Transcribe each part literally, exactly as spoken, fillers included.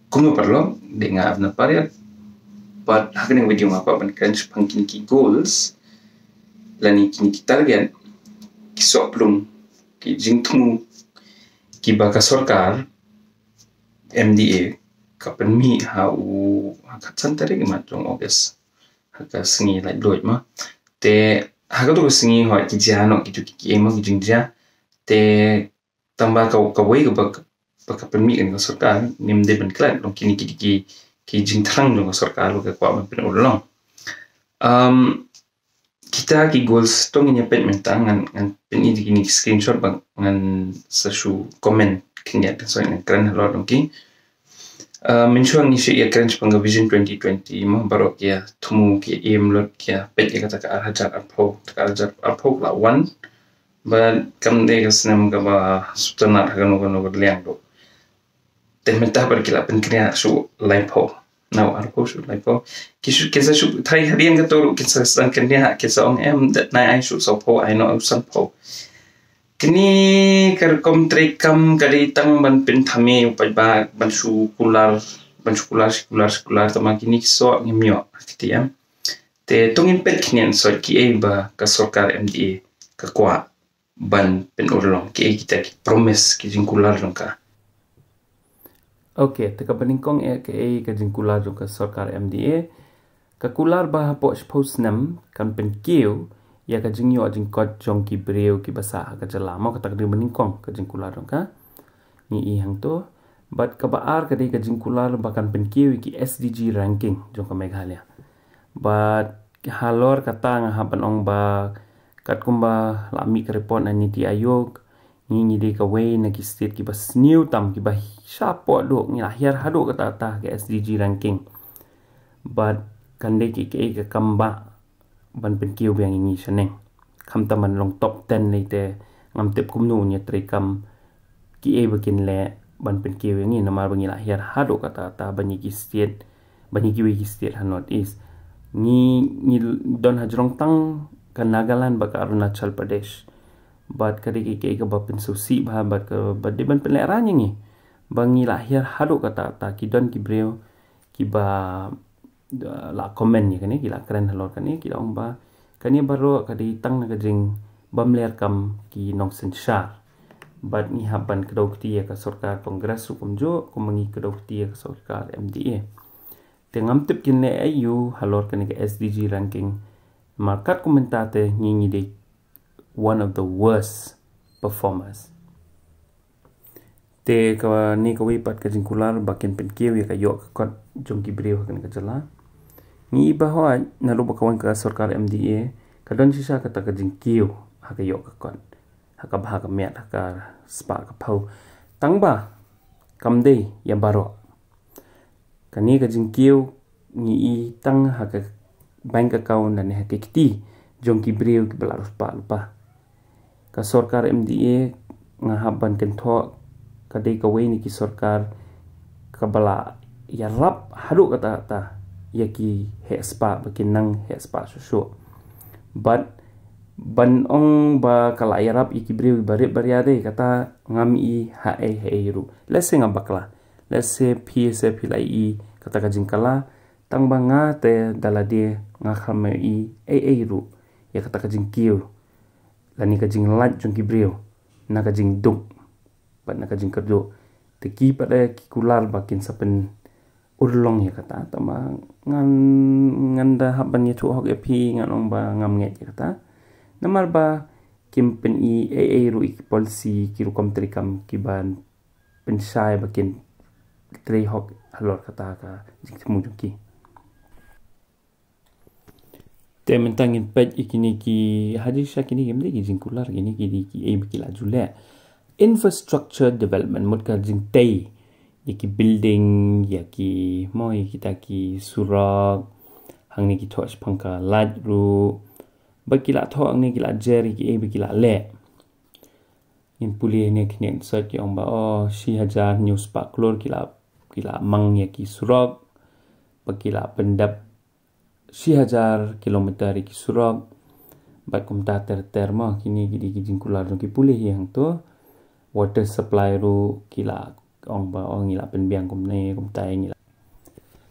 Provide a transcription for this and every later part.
Kumno paralok, dei nga Abner Pariat. Bad ha kane ka video nga kwah ban kren shaphang kine ki goals lane kine ki target, ki sohplung, ki jingthmu kiba ka sorkar M D A ka pynmih ha u, ha ka khatsan tarik ma jong August, ha ka sngi Laitluid ma. Te ha kato ka sngi hooid ki jia noh kitu ki, ki ei mo, ki jingjia. Te tang ba ka, kawei kaba, ba ka pynmih kane ka sorkar, ngim dei ban klet long kine ki, ki, ki jingthrang jong ka sorkar ba ka kwah ban pynurlong. Um, kita ki goals to ngin ïa peit mynta, ngan, ngan pyni ïa kine ki screenshot ba ngan sa shu comment khyndiat, sorry, ngan kren halor long ki. Uh, mynshuwa ngi shu ïa kren shaphang ka Vision twenty twenty mo, baroh ki ïa thmu, ki ïa aim lut, ki ïa peit ïa kata ka ar hajar arphew, ka ar hajar arphew ka la wan. Bad kam dei ka snem kaba sngewtynnat ha kano kano ka liang ruh. Te mynta pat ki la pynkynriah shu laiphew. Nau arphew shu laiphew. Ki shu, kin sa shu tharai hadien kato ruh kin sa sdang kynriah, kin sa ong em, dep nai ai shu sawphew, ai noh u sanphew. Kine ka rukom treikam ka dei tang ban pynthame u paidbah, ban shu kular, ban shu kular, shu kular, shu kular, tangba kine ki soh ngim ïoh, kti em. Te to ngin peit khyndiat shuh kiei ba ka sorkar M D A ka kwah ban pynurlong, kiei kita ki promise, ki jingkular jong ka. Ok, te kaba nyngkong eh, kiei ka jingkular jong ka sorkar M D A. Ka kular ba hapoh shiphew snem kan pynkiew ïa ka jingïoh jingkoit jong ki briew kiba sah ha ka jylla. Mo, kata ka dei ba nyngkong ka jingkular jong ka. Ngi i hangto. Bad kaba ar ka dei ka jingkular ba kan pynkiew ïa ki S D G ranking jong ka Meghalaya. Bad halor kata nga hap ban ong ba katkum ba la mih ka report na NITI Aayog, ngi, ngi dei kawei na ki state kiba sniew tam, kiba shapoh duh, ngi la hiar haduh katta katta ka S D G ranking. Bad kan dei kiei kiei ka kam ba ban pynkiew biang ïa ngi shaneng. Khamtam ban long top ten lei te ngam tip kumno un ïa treikam kiei ba kin leh ban pynkiew ïa ngi, namar ba ngi la hiar haduh katta katta ban ïa ki state, ban ïa kiwei ki state ha North East. Ngi, ngi don hajrong tang ka Nagaland bad ka Arunachal Pradesh. Bad ka dei kiei kiei kaba pynsngewsih bha, bad kaba dei ban pynlehraiñ ïa ngi ba ngi la hiar haduh katta katta. Ki don ki briew kiba, uh, la comment ïa kane, ki la kren halor kane, ki la ong ba kane baroh ka dei tang na ka jingbymlehrkam ki nongsynshar. Bad ngi hap ban kdew kti ïa ka sorkar Congress ruh kumjuh, kumba ngi kdew kti ïa ka sorkar M D A. Te ngam tip kin leh aïu halor kane ka S D G ranking, namar katkum mynta te ngi, ngi dei one of the worst performers. Te kane kawei pat ka jingkular ba kin pynkiew ïa ka ïoh ka kot jong ki briew ha kane ka jylla. Ngi i ba hooid naduh ba ka wan ka sorkar M D A ka don shisha kata ka jingkiew ha ka ïoh ka kot, ha ka bha ka miat, ha ka spah ka phew. Tangba kam dei ïa baroh. Kane ka jingkiew ngi i tang ha ka bank account lane ha ki kti jong ki briew kiba la riewspah lypa. Ka sorkar M D A nga hap ban kynthoh ka dei kawei na ki sorkar kaba la ïarap haduh katta katta ïa ki heh spah ba kin nang heh spah shuh shuh. Bad ban ong ba ka la ïarap ïa ki briew ba rit ba ria de, kata ngam i haei haei ruh. Let's say nga bakla. Let's say phi, se phi la i kata ka jingkylla, tangba nga te da lade nga khlem i ei ei ruh ïa kata ka jingkiew lane ka jinglait jong ki briew na ka jingduk bad na ka jingkyrduh. Te ki pat de ki kular ba kin sa pynurlong ïa kata, tangba ngan, ngan da hap ban ïathuh hok ïa phi, ngan ong ba ngam ngeit ïa kata. Namar ba kim pyni ei ei ruh ïa ki policy, ki rukom treikam kiban pynshai ba kin trei hok halor kata ka jingthmu jong ki. Te mynta ngin peit ïa kine ki, ha jingshisha kine kim dei ki jingkular, kine ki dei kiei ba ki la ju leh. Infrastructure development, mut ka jingtei ïa ki building, ïa ki, mo, ïa kita ki surok, hangne ki thoh shaphang ka light ruh. Ba ki la thoh hangne, ki la jer ïa kiei ba ki la leh. Ngin pule ne khyndiat shuh, ki ong ba, oh, shi hajar hynñiew spah klur ki la, ki la mang ïa ki surok, ba ki la pyndep shi hajar kilometer ïa ki surok. Bad kumta ter ter, mo, kine ki dei ki jingkular jong ki. Pule hi hangto, water supply ruh ki la ong ba ong ngi la pynbiang kumne kumtai ngi la.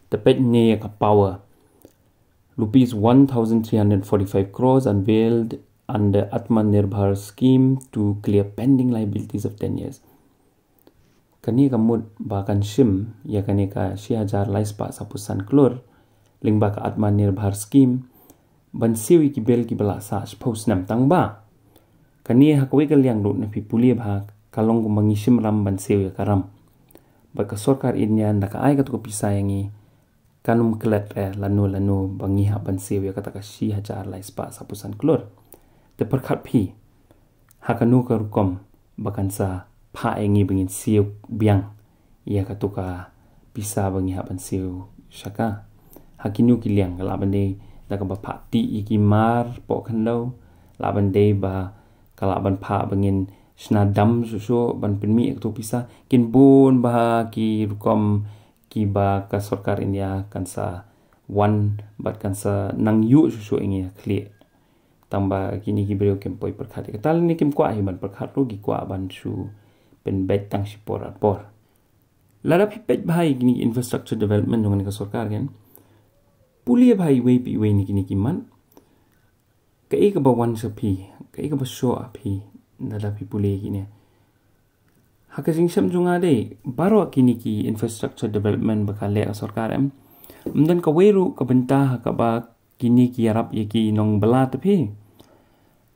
Te peit ne ka power. Rupees one thousand three hundred forty-five crores unveiled under Atmanirbhar scheme to clear pending liabilities of ten years. Kane ka mut ba kan shim ïa kane ka shi hajar lai spah saphew san klur lyngba ka Atmanirbhar scheme ban siew ïa ki bill kiba la sah shiphew snem tang ba kane ha kawei ka liang ruh na phi pule ba ka long kumba ngi shim ram ban siew ïa ka ram. Bad ka sorkar India da ka ai katu ka pisa ïa ngi kan ym klet eh lano lano ba ngi hap ban siew ïa kata ka shi hajar lai spah saphew san klur. Te pyrkhat phi ha kano ka rukom ba kan sa phah ïa ngi ba ngin siew biang ïa katu ka pisa ba ngi hap ban siew sha ka. Ha kino ki liang, ka lah ban dei da kaba phah tih ïa ki mar poh khyndew, lah ban dei ba ka lah ban phah ba ngin shna dam shuh shuh ban pynmih ïa katu pisa. Kin bun bha ki rukom kiba ka sorkar India kan sa wan bad kan sa nang ïuh shuh shuh ïa ngi ha khlieh. Tang ba kine ki briew kim poi pyrkhat ïa kata lane kim kwah hi ban pyrkhat ruh, ki kwah ban shu pynbeit tang shi por ar por. Lada phi peit bha ïa kine ki infrastructure development jong kane ka sorkar kan, pule bha iwei pa iwei na kine ki mat. Kaei kaba wan sha phi, kaei kaba shoh ha phi lada phi pule ïa kine. Ha ka jingshem jong nga dei, baroh kine ki infrastructure development ba ka leh ka sorkar em, ym don kawei ruh ka bynta ha kaba kine ki ïarap ïa ki nongbylla te phi.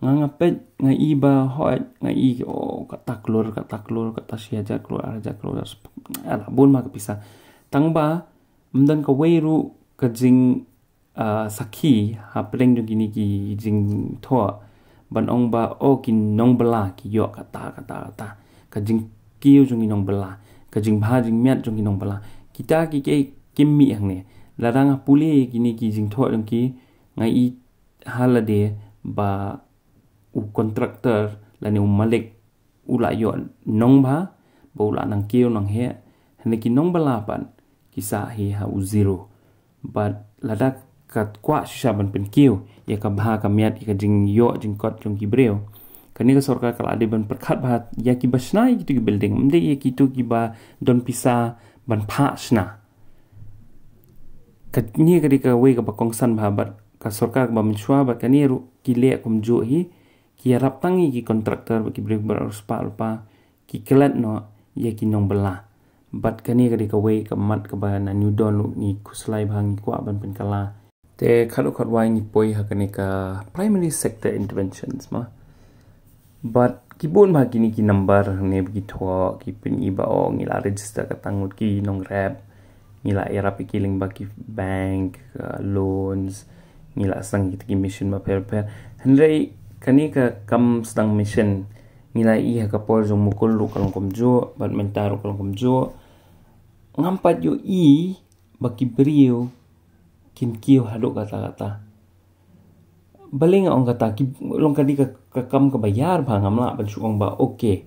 Nga nga peit nga i ba hooid nga i, oh, kata klur, kata klur, kata shi hajar klur, ar hajar klur, ar sp-, alah, bun ma ka pisa. Tang ba ym don kawei ruh ka jing, ah, sakhi hapdeng jong kine ki jingthoh ban ong ba, oh, ki nongbylla ki ïoh kata, kata, kata. Ka jingkiew jong ki nongbylla, ka jingbha jingmiat jong ki nongbylla, kita ki, ki, kim mih hangne. Lada nga pule kine ki jingthoh jong ki, nga i ha lade ba u contractor lane u malik u la ïoh nongbha ba u la nang kiew nang heh, hynrei ki nongbylla pat ki sah hi ha u zero. Bad lada ka kwah shisha ban pynkiew ïa ka bha ka miat, ïa ka jingïoh jingkot jong ki briew, kane ka sorkar ka la dei ban pyrkhat bha ïa kiba shna ïa kitu ki building, ym dei ïa kitu kiba don pisa ban phah shna. Kane ka dei kawei kaba kongsan bha bad ka sorkar kaba mynshuwa, bad kane ruh ki leh kumjuh hi, ki ïarap tang ïa ki contractor bad ki briew ba ar spah lypa, ki klet noh ïa ki nongbylla. Bad kane ka dei kawei ka mat kaba na New Dawn ruh ngi khuslai bha, ngi kwah ban pynkylla. Te khatduh khatwai ngi poi ha kane ka primary sector interventions ma. Bad ki bun bha kine ki number ne ba ki thoh, ki pyni ba, oh, ngi la register katto ngut ki nongrep, ngi la ïarap ïa ki lyngba ki bank, uh, loans, ngi la sdang kita ki mission bapher bapher. Hynrei kane ka kam sdang mission ngi la i ha ka por jong Mukul ruh ka long kumjuh, bad mynta ruh ka long kumjuh. Ngam pat ïohi ba ki briew kin kiew haduh katta katta. Balei nga ong kata, ki long ka dei ka, ka kam kaba ïar bha, ngam lah ban shu ong ba, okay,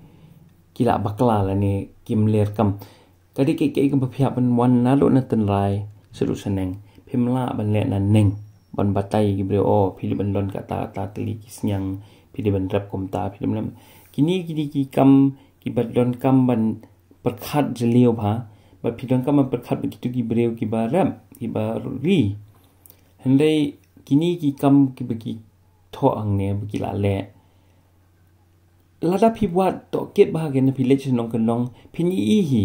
ki la bakla lane kim ler kam. Ka dei kaei kaei kaba phi hap ban wan naduh na tynrai shaduh shaneng, phim lah ban leh naneng ban batai ïa ki briew, oh, phi dei ban don kata kata tylli ki sniang, phi dei ban rep kumta, phi dei ban, kine ki dei ki kam kiba donkam ban pyrkhat jylliew bha, bad phi donkam ban pyrkhat bad kitu ki briew kiba rep, kiba ri. Hynrei kine ki kam kiba ki thoh hangne ba ki la leh, lada phi wad tohkit bha, kane phi leit sha nongkyndong, phin ïohi hi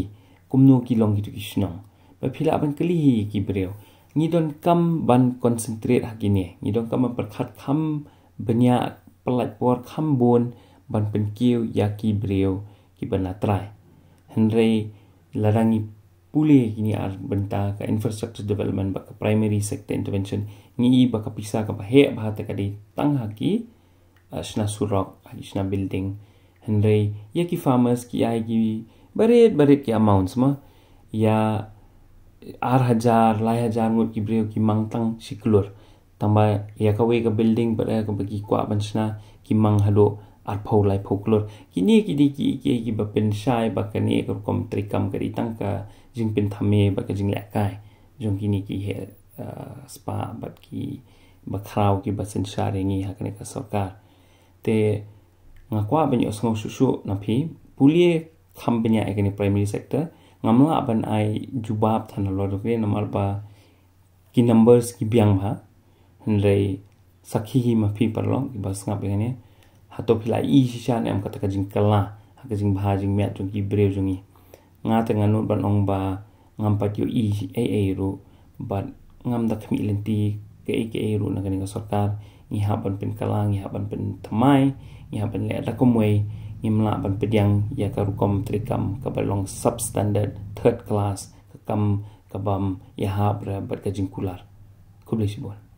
kumno ki long kitu ki shnong. Bad phi lah ban kylli hi ki briew. Ngi donkam ban concentrate ha kine, ngi donkam ban pyrkhat kham bniah, pyllait por kham bun ban pynkiew ïa ki briew kiba na trai. Hynrei lada ngi pule kine ar bynta, ka infrastructure development bad ka primary sector intervention, ngi i ba ka pisa kaba heh bha te ka dei tang ha ki, uh, shna surok, ha ki shna building. Hynrei ïa ki farmers ki ai ki barit barit ki amounts ma. Ïa ar hajar, lai hajar ngut ki briew ki mang tang shi klur. Tang ba ïa kawei ka building bad ïa kaba ki kwah ban shna ki mang haduh arphew laiphew klur. Kine ki dei ki, ki, kiba pynshai ba kane ka rukom treikam ka dei tang ka jingpynthame bad ka jinglehkai jong kine ki heh, uh, spah bad kiba khraw kiba synshar ïa ngi ha kane ka sorkar. Te nga kwah ban ïohsngew shuh shuh na phi, pule kham bniah ïa kane primary sector. Ngam lah ban ai jubab than halor kane namar ba ki numbers ki biang bha. Hynrei sakhi hi ma phi paralok kiba sngap ïa kane. Hato phi la i shisha ne em kata ka jingkylla ha ka jingbha jingmiat jong ki briew jong ngi? Nga te nga nud ban ong ba ngam pat ïohi ei ei ruh bad ngam da khmih lynti kaei kaei ruh na kane ka sorkar. Ngi hap ban pynkylla, ngi hap ban pynthymmai, ngi hap ban leh da kumwei. Ngim lah ban pdiang ïa ka rukom treikam kaba long substandard, third class, ka kam kabym ïahap re bad ka jingkular. Khublei shibun.